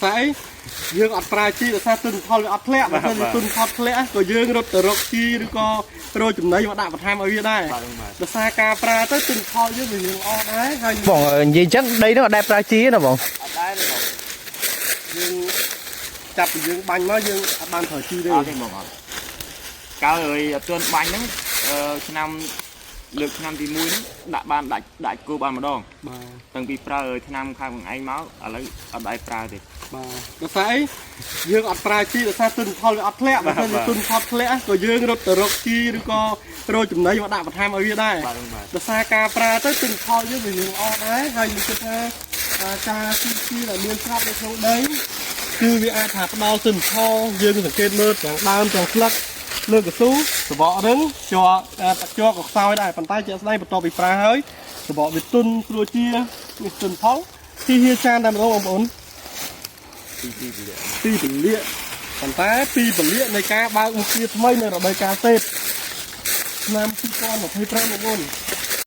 ស្អីយើងអត់ប្រើជីដោយសារទុនផលវាអត់ធ្លាក់បើមិនជាទុនផលធ្លាក់ក៏យើងរត់ទៅរកជីឬក៏រកចំណីមកដាក់បន្ថែមឲ្យវាដែរ បាទបាទ ដោយសារការប្រើទៅទុនផលយើងវាយើងល្អដែរហើយ បងនិយាយអញ្ចឹងដីហ្នឹងអត់ដែលប្រើជីទេណាបង អត់ដែរទេបង យើងចាប់ពីយើងបាញ់មកយើងអត់បានប្រើជីទេ អត់ទេបងអត់កាលអើយអត់ទាន់បាញ់ហ្នឹងអឺឆ្នាំលើកឆ្នាំទី1ហ្នឹងដាក់បានដាក់ដាក់គោបានម្ដង បាទ តាំងពីប្រើឆ្នាំខាងបងឯងមកឥឡូវអត់ដែរប្រើទេ បាទដោយសារអីយើងអត់ប្រើជីដោយសារទុនផលវាអត់ធ្លាក់បើមិនជាទុនផលធ្លាក់ក៏យើងរត់ទៅរកជីឬក៏រកចំណីមកដាក់បន្ថែមឲ្យវាដែរ បាទបាទ ដោយសារការប្រើទៅទុនផលយើងវាយើងល្អដែរហើយខ្ញុំគិតថាការស៊ីជីដែលមានស្រាប់នៅក្នុងដីគឺវាអាចថាផ្ដល់ទុនផលយើងសង្កេតមើលទាំងដើមទាំងស្លឹកលើកកស៊ូសបករឹងជ័រជ័រក៏ខ្សោយដែរប៉ុន្តែជាក់ស្ដែងបន្ទាប់ពីប្រើហើយសបកវាទុនស្រួលជានេះទុនផលទីហៀចានតែម្ដងបងប្អូន ទីទីពី ពីពលាកប៉ុន្តែពីពលាកនៃការបើកមុខជាថ្មីនៅរដូវកាលសេពឆ្នាំ2025បងប្អូន